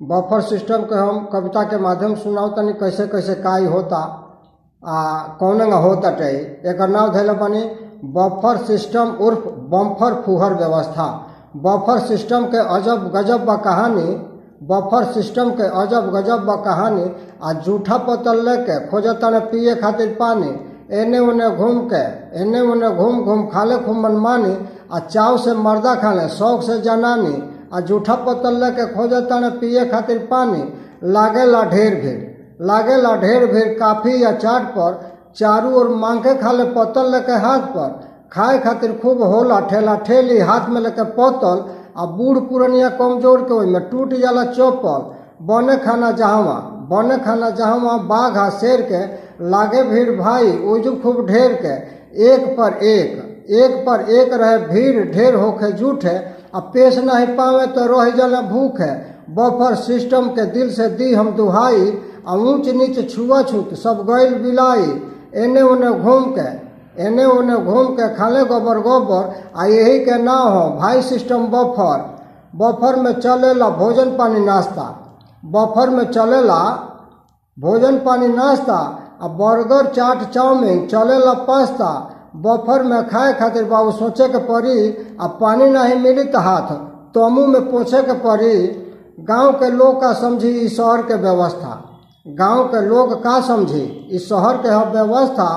Buffer system के हम कविता के माध्यम से सुनाओ तनी कैसे कैसे काई होता आ कौन होताटे। एकर नाम धैले बानी बफर सिस्टम उर्फ बम्फर फुहर व्यवस्था। बफर सिस्टम के अजब गजब बा कहानी, बफर सिस्टम के अजब गजब बा कहानी। आ जूठा पतल लेके खोजताने पिए खातिर पानी, एने ओने घूम के एने ओने घूम घूम खाले खूब मनमानी। आ चाव से मर्दा खाले शौक से जनानी। आ जूठा पतल लेके खोजताने पिए खातिर पानी। लागेला ढेर भीड़, लागेला ढेर भीड़ काफ़ी या चाट पर। चारू ओर मांग के खाले पतल लेके हाथ पर। खाए खातिर खूब होला ठेला ठेली हाथ में लेके पतल। आ बूढ़ पुरनिया कमजोर के ओहिमे टूट जाला चप्पल। बने खाना जहवा, बने खाना जहवा बाघ आ शेर के। लागे भीड़ भाई ओइजू खूब ढेर के। एक पर एक, एक पर एक रहे भीड़ ढेर होके जूठे। आ पेश नहीं पावे तो रह जाला भूखे। बफर सिस्टम के दिल से दी हम दुहाई। आ ऊंच नीच छुआछूत सब गइल बिलाई। एने ओने घूम के, एने ओने घूम के खाले गोबर गोबर। आ यही के नाम हो भाई सिस्टम बफर। बफर में चलेला भोजन पानी नाश्ता, बफर में चलेला भोजन पानी नाश्ता। आ बर्गर चाट चाउमीन चलेला पास्ता। बफर में खाए खातिर बाबू सोचे के पड़ी। आ पानी नहीं मिली तो हाथ तो मुँह में पोछे के पड़ी। गांव के लोग का समझी इस शहर के व्यवस्था, गांव के लोग का समझी इस शहर के ह व्यवस्था।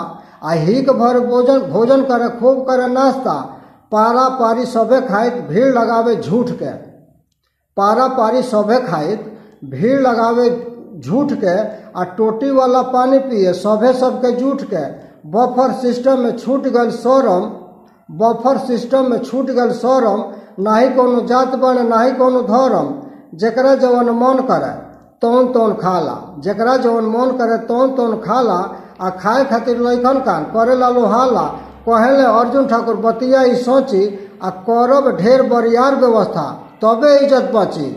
आ हिक भर भोजन भोजन करे खूब करे नाश्ता। पारा पारी सभे खाइत भीड़ लगावे झूठ के, पारा पारी सभे खाइत भीड़ लगावे झूठ के। आ टोटी वाला पानी पिए सभे सबके जूठ के। बफर सिस्टम में छूट गल शरम, बफर सिस्टम में छूट गल शरम। नाही कोनो जात बने नाही कोनो धर्म। जेकरा जवन मन करे तौन तौन खाला, जेकरा जवन मन करे तौन तौन खाला। आ खाए खातिर लैकन कान करेला लोहाला। कहेले अर्जुन ठाकुर बतिया ई सोची। आ करब ढेर बरियार व्यवस्था तबे इज्जत बची।